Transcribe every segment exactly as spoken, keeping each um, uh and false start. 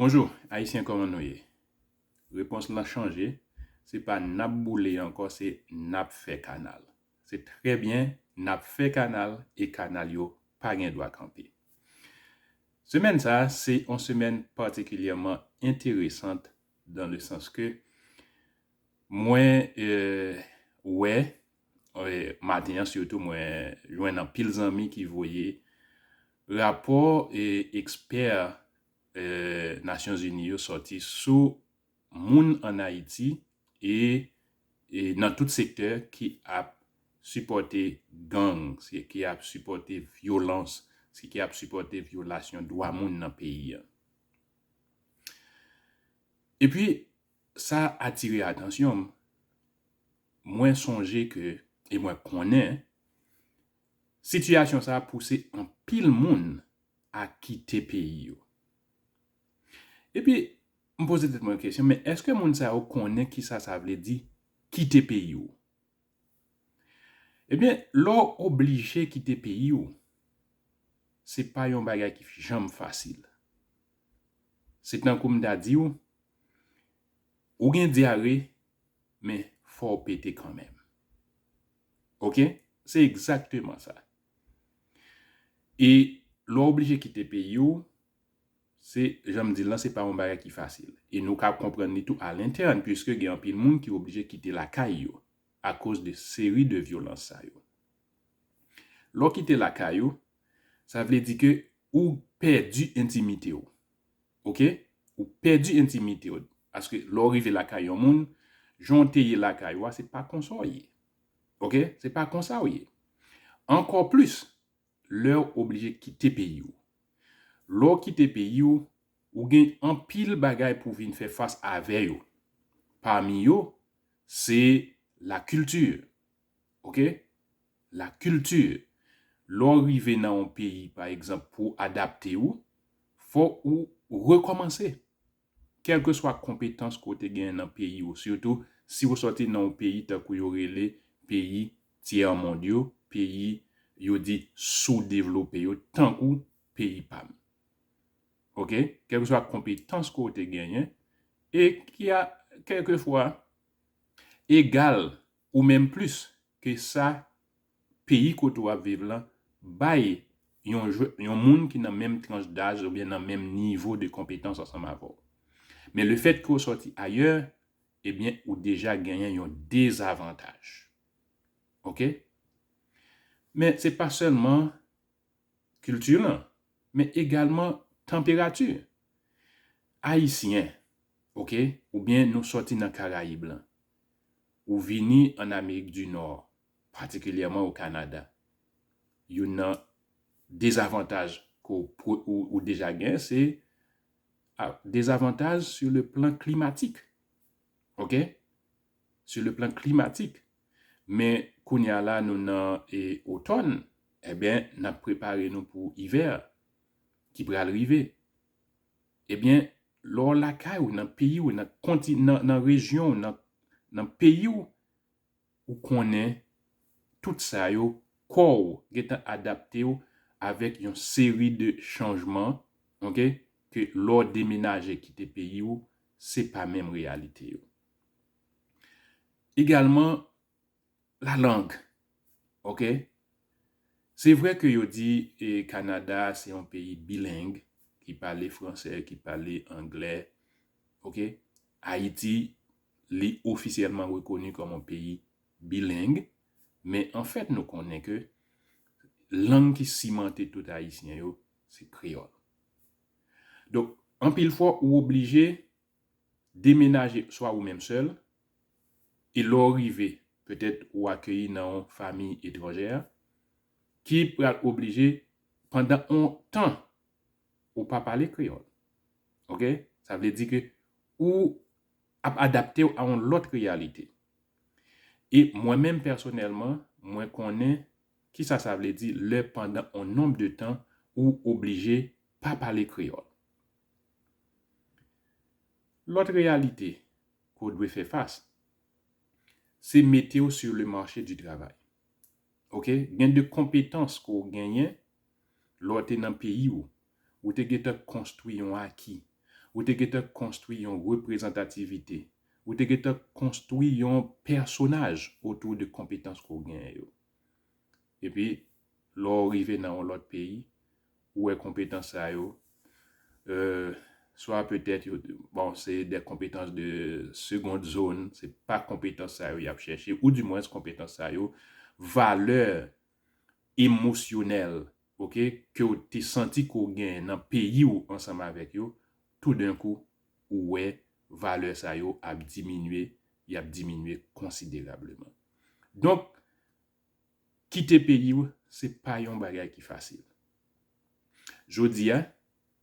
Bonjou, Ayisyen, kòman nou ye? Repons lan chanje, se pa n ap boule ankò, se n ap fè kanal. Se trè byen, n ap fè kanal e kanal yo pa gen dwa kanpe. Semèn sa a, se yon semèn patikilyèman enteresan dan le sans ke mwen eh, wè, eh, maten an sitou, mwen jwenn anpil zanmi ki voye rapò e ekspè eh, Nasyonzini yo sòti sou moun ann Ayiti e, e nan tout sektè ki ap sipòte gang, se ki ap sipòte vyolans, se ki ap sipòte vyolasyon dwa moun nan peyi a. Epi, sa atire atansyon m. Mwen sonje ke, e mwen konnen, sitiyasyon sa a pouse anpil moun a kite peyi yo. Epi, m poze tèt mwen kesyon, men èske moun sa yo konnen kisa sa vle di kite peyi w? Ebyen, lè w oblije kite peyi w, se pa yon bagay ki janm fasil. Se tankou m ta di w, ou gen dyare, men fò w pete kanmenm. Oke? Se egzakteman sa. E lè w oblije kite peyi w, se, jan m di l lan, se pa yon bagay ki fasil. E nou ka konprann li tou alentèn, piske gen anpil moun ki oblije kite lakay yo akoz de seri de vyolans sa yo. Lè w kite lakay ou, sa vle di ke ou pèdi entimite w. Oke? Ou pèdi entimite w. Paske lè w rive lakay yon moun, jan w te ye lakay ou a, se pa konsa w ye. Oke? Se pa konsa w ye. Ankò plis, lè w oblije kite peyi w. Lè w kite peyi w, ou gen anpil bagay pou w vin fè fas avè yo. Pami yo, se lakilti. Oke? Lakilti. Lè w rive nan yon peyi, pa egzanp, pou w adapte w, fò ou rekòmanse. Kèlkeswa konpetans ke w te genyen nan peyi w, sitou si w sòti nan yon peyi tankou yo rele peyi tyè mond yo, peyi yo di soudevlope yo, tankou peyi pa m. Oke? Kèlkeswa konpetans ke w te genyen, e ki a, kèlkefwa, egal ou menm plis ke sa peyi kote w ap viv lan bay yon, jwe- yon moun ki nan menm tranch daj oubyen nan menm nivo de konpetans ansanm avè w. Men lefètke w sòti ayè, ebyen, ou deja genyen yon dezavantaj. Oke? Men se pa sèlman kilti lan, men egalman tanperati. Ayisyen, oke, oubyen nou sòti nan Karayib lan, ou vini ann Amerik di Nò, patikilyèman o Kanada, youn nan dezavantaj ke w, ou, ou deja gen, se a, dezavantaj sur le plan climatique. Oke? Sur le plan climatique. Men kounye a la, nou nan e, otòn, ebyen, n ap prepare nou pou ivè ki pral rive. Ebyen, lè w lakay ou, nan peyi w, nan konti, nan, nan rejyon w, nan, nan peyi w, ou konnen tout sa yo, kò w gentan adapte w avèk yon seri de chanjman, oke, ke lè w demenaje kite peyi w, se pa menm reyalite yo. Egalman, lalang, oke? Se vre ke yo di e, Kanada se yon peyi bileng, ki pale fransè, ki pale anglè, oke? Ayiti, li ofisyèlman rekoni kòm yon peyi bileng, men anfèt nou konnen ke lang ki simante tout Ayisyen yo, se kreyòl. Donk, anpil fwa, ou oblije demenaje swa ou menm sèl, e lè w rive, petèt ou akeyi nan yon fanmi etranjè, ki pral oblije, pandan yon tan, ou pa pale kreyòl. Oke? Sa vle di ke ou ap adapte w a yon lòt reyalite. E mwen menm pèsonèlman, mwen konnen kisa sa vle di lè pandan yon nonb de tan ou oblije pa pale kreyòl. Lòt reyalite ke w dwe fè fas, se mete w sur le marché du travail. Oke? Gen de konpetans ke w genyen lè w te nan peyi w. Ou te gentan konstwi yon aki. Ou te gentan konstwi yon reprezantativite. Ou te gentan konstwi yon pèsonaj otou de konpetans ke w genyen yo. Epi, lè w rive nan yon lòt peyi, ou wè konpetans sa yo, euh, swa petèt yo, bon, se de konpetans de segond zòn, se pa konpetans sa yo y ap chèche, ou dimwens konpetans sa yo, valè emosyonèl, oke, ke w te santi ke w genyen nan peyi w ansanm avèk yo, toudenkou, ou wè valè sa yo ap diminye, y ap diminye konsiderableman. Donk, kite peyi w, se pa yon bagay ki fasil. Jodi a,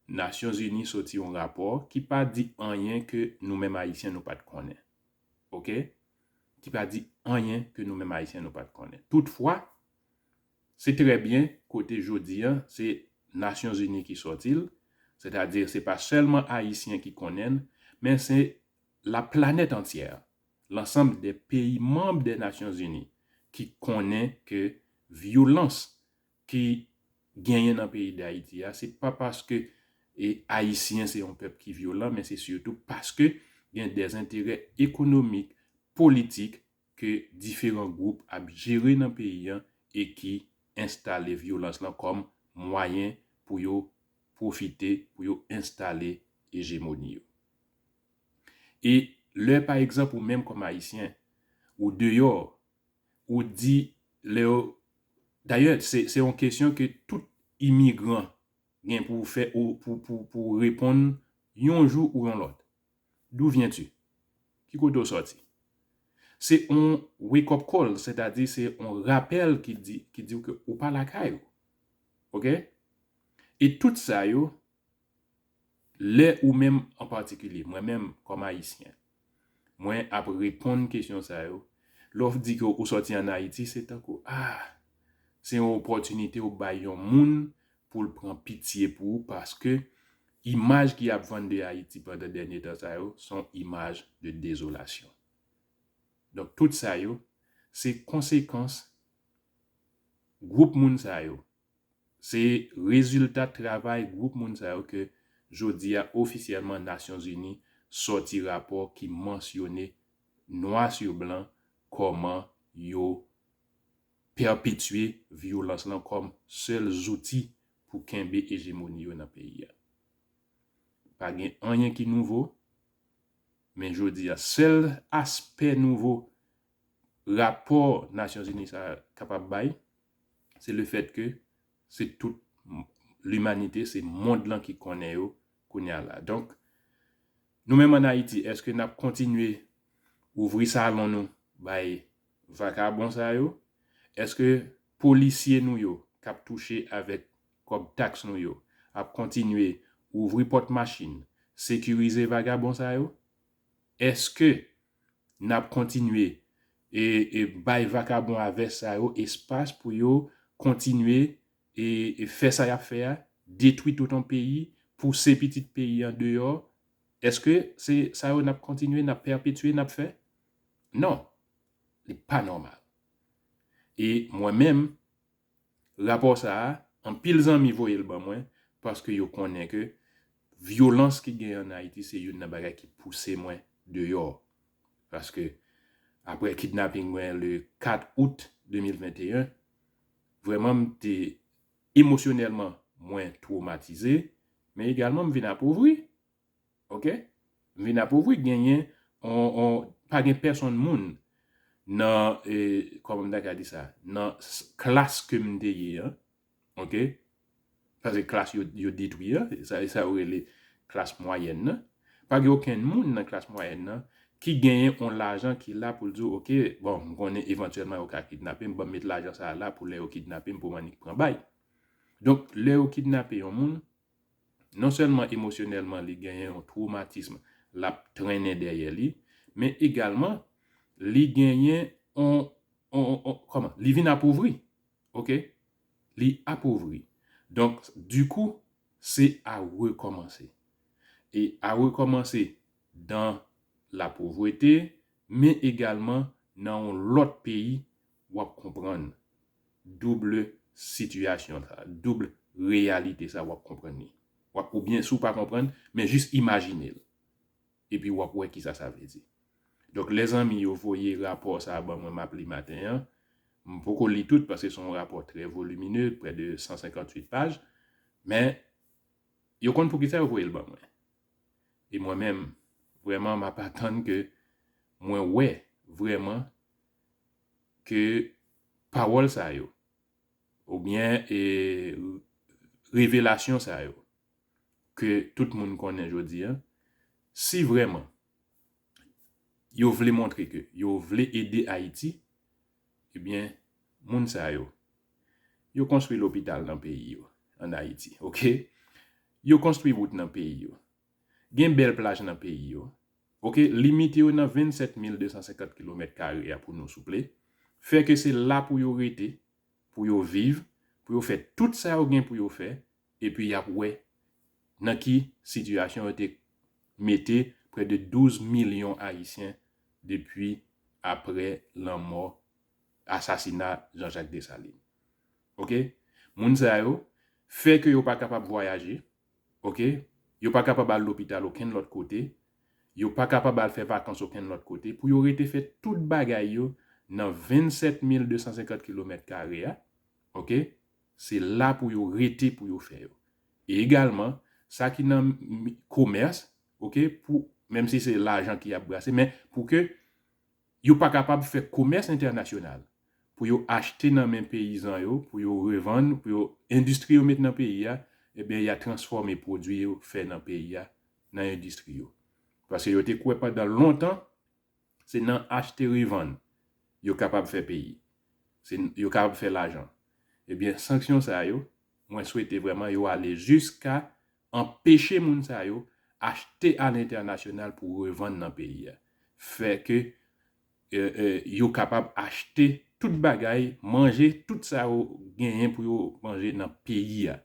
Nasyonzini soti yon rapò ki pa di anyen ke nou menm Ayisyen nou pa t konnen. Oke? Ki pa di anyen ke nou menm Ayisyen nou pa t konnen. Toutfwa, se trè byen kote jodi a, se Nasyonzini ki sòti l, sètadi se pa sèlman Ayisyen ki konnen l, men se la planète entière, l'ensemble des pays membres des Nations Unies, ki konnen ke vyolans ki genyen nan peyi Dayiti a, se pa paske e Ayisyen se yon pèp ki vyolan, men se sitou paske gen de enterè ekonomik, politik ke diferan gwoup ap jere nan peyi an e ki enstale vyolans lan kòm mwayen pou yo pwofite, pou yo enstale ejemoni yo. E lè, pa egzanp, ou menm kòm Ayisyen, ou deyò, ou di, lè yo, dayè, se, se yon kesyon ke tout imigran gen pou fè, ou, pou, pou, pou reponn yon jou ou yon lòt. D'où viens-tu? Ki kote w sòti? Se yon wake-up call, sètadi se yon rapèl ki di, ki di w ke ou pa lakay ou. Oke? E tout sa yo, lè ou menm an patikilye, mwen menm kòm Ayisyen, mwen ap reponn kesyon sa yo. Lè w di ke ou sòti ann Ayiti, se tankou, ah, se yon opòtinite ou bay yon moun pou l pran pitye pou ou, paske imaj ki ap vann de Ayiti pandan dènye tan sa yo, se yon imaj de dezolasyon. Donk, tout sa yo, se konsekans gwoup moun sa yo. Se rezilta travay gwoup moun sa yo ke jodi a ofisyèlman Nasyonzini sòti rapò ki mansyone nwa sou blan kòman yo pèpetye vyolans lan kòm sèl zouti pou kenbe ejemoni yo nan peyi a. Pa gen anyen ki nouvo, men jodi a, sèl aspè nouvo rapò Nasyonzini sa kapab bay, se le fèt ke se tout limanite, se mond lan ki konnen yo kounye a la. Donk, nou menm ann Ayiti, èske n ap kontinye ouvri salon nou bay vakabon sa yo? Èske polisye nou yo k ap touche avèk kòb taks nou yo ap kontinye ouvri pòt machin, sekirize vagabon sa yo? Èske n ap kontinye e, e bay vakabon a vès sa yo espas pou yo kontinye e, e fè sa y ap fè a, detwi tout yon peyi, pouse pitit peyi an deyò? Èske se sa yo n ap kontinye, n ap pèpetye, n ap fè? Non, li pa nòmal. E mwen menm, rapò sa a, anpil zanmi voye l ban mwen, paske yo konnen ke vyolans ki gen ann Ayiti se youn nan bagay ki pouse mwen deyò. Paske apre kidnaping mwen le kat out de mil venteyen, vrèman m te emosyonèlman mwen twomatize, men egalman m vin apovri. Oke? M vin apovri, genyen, on, on, pa gen pèsonn moun nan, e, kòman m ta ka di sa, nan s- klas ke m te ye an, oke? Paske klas yo, yo detwi an, sa, sa yo rele klas mwayèn nan. Pa gen okenn moun nan klas mwayèn nan ki genyen on lajan ki la pou l di, oke, bon, m konnen evantyèlman yo ka kidnape m, ban m met lajan sa a la pou lè yo kidnape m pou m annik pran bay. Donk, lè yo kidnape yon moun, non sèlman emosyonèlman li genyen yon twomatism l ap trennen dèyè li, men egalman li genyen on, on, on, kòman? Li vin apovri. Oke? Li apovri. Donk, dikou, se a rekòmanse. E a rekòmanse dan lapovrete, men egalman nan yon lòt peyi, w ap konprann doub sitiyasyon sa, doub reyalite sa, w ap konprann li. W ap, oubyen si w pa konprann, men jis imajine l. Epi w ap wè kisa sa vle di. Donk, lèzanmi, yo voye rapò sa a ban mwen, m ap li maten an. M poko li tout paske se yon rapò trè volimine, prè de san senkantuit paj. Men, yo konn poukisa yo voye l ban mwen. E mwen menm, vrèman, m ap atann ke mwen wè vrèman ke pawòl sa yo, oubyen, e, revelasyon sa yo, ke tout moun konnen jodi a, si vrèman yo vle montre ke yo vle ede Ayiti, ebyen, moun sa yo, yo konstwi lopital nan peyi yo, ann Ayiti, oke? Yo konstwi wout nan peyi yo. Gen bèl plaj nan peyi yo. Oke, limite yo nan vennsèt mil de san senkant kilomèt kare a pou nou, souple. Fè ke se la pou yo rete, pou yo viv, pou yo fè tout sa yo gen pou yo fè, epi y ap wè nan ki sitiyasyon yo te mete prè de douz milyon Ayisyen depi aprè lanmò, asasina Jean-Jacques Dessalines. Oke? Moun sa yo, fè ke yo pa kapab vwayaje, oke? Yo pa kapab al lopital okenn lòt kote, yo pa kapab al fè vakans okenn lòt kote, pou yo rete fè tout bagay yo nan vennsèt mil de san senkant kilomèt kare a, oke? Se la pou yo rete pou yo fè yo. E egalman, sa ki nan mi-, komès, oke, pou, menm si se lajan ki ap brase, men pou ke yo pa kapab fè komès entènasyonal, pou yo achte nan men peyizan yo, pou yo revann, pou yo, endistri yo met nan peyi a, ebyen, y a transfòme pwodui yo fè nan peyi a, nan endistri yo. Paske yo te kwè pandan lontan, se nan achte revann yo kapab fè peyi. Se, yo kapab fè lajan. Ebyen, sanksyon sa yo, mwen swete vrèman yo ale jiska anpeche moun sa yo achte alentènasyonal pou revann nan peyi a. Fè ke, e, e, yo kapab achte tout bagay, manje, tout sa yo genyen pou yo manje nan peyi a.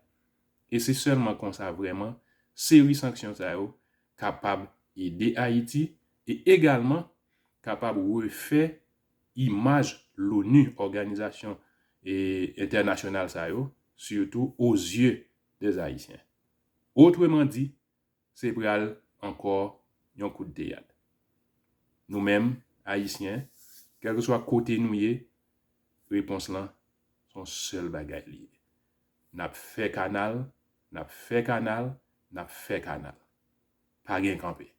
E se sèlman konsa vrèman, seri sanksyon sa yo kapab ede Ayiti e egalman kapab refè imaj l'ONU, òganizasyon, e, entènasyonal sa yo, sitou o zye dè Ayisyen. Otreman di, se pral ankò yon kout teyat. Nou menm, Ayisyen, kèlkeswa kote nou ye, repons lan, se yon sèl bagay li ye. N ap fè kanal, n ap fè kanal, n ap fè kanal. Pa gen kanpe.